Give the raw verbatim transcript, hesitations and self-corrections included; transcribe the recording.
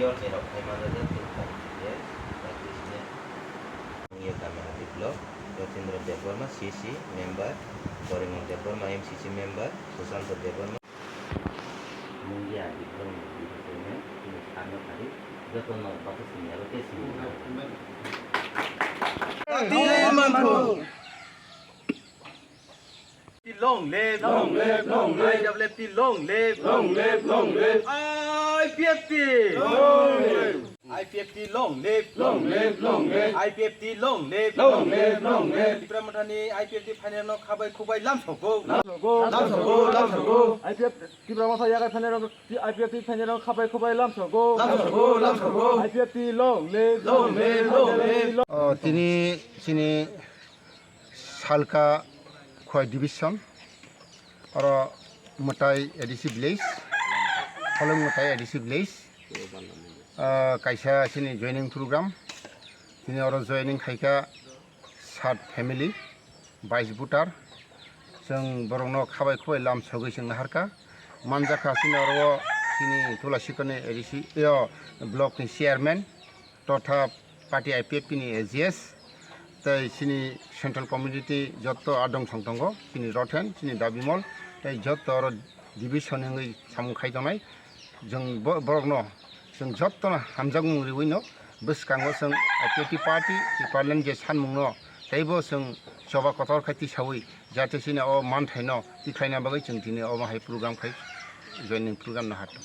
Yorni rok khai manjak, tei khai je, tei sini. Mungia Kami Hati Block, Jotindra Debbarma, C C member, Porimon Debbarma, M C C member, Susanto Debbarma. Mungia Hati Block ni President, tini sarno khadi, jotono bapus ni aro tei sini. Long live! Long live, long live. I W F T long live. Long live, long live. I P F T. Long live. I P F T long live. Long live, long live. I P F T long live. Long live, long live. Tipra Mothani I P F T phainairokno khabai khubai lamsogo. Lamsogo, lamsogo, lamsogo. I P F T Tipra Motha yagai phainairok, I P F T phainairok khabai khubai lamsogo. Lamsogo, lamsogo. I P F T long live. Long live, long live. Oh, tini chini Salka Khowai Division, oro Mwtai A D C village, Holong Mwtai A D C village, ah, kaisa chini joining program, chini oro joining khaikha sat family, bais voter, chwng borokno khabai khubai lamsogwi chwng naharkha, manjakha chini oro chini Tulasikhani A D C, yo, block ni chairman, totha party I P F T ni A G S, tei chini central committee ni joto adong song tongo, chini rothen, chini dabimol, tei joto oro division wngwi samung khai tongnai. Chwng bo-, borokno chwng jotono hamjakmung riwino bwskango chwng I P F T party Tipraland je sanmungno teibo chwng choba kotor khai tisawi jate chini o manthaino tikhlaina bagwi chwng tini omo hai program khai joining program naharkha.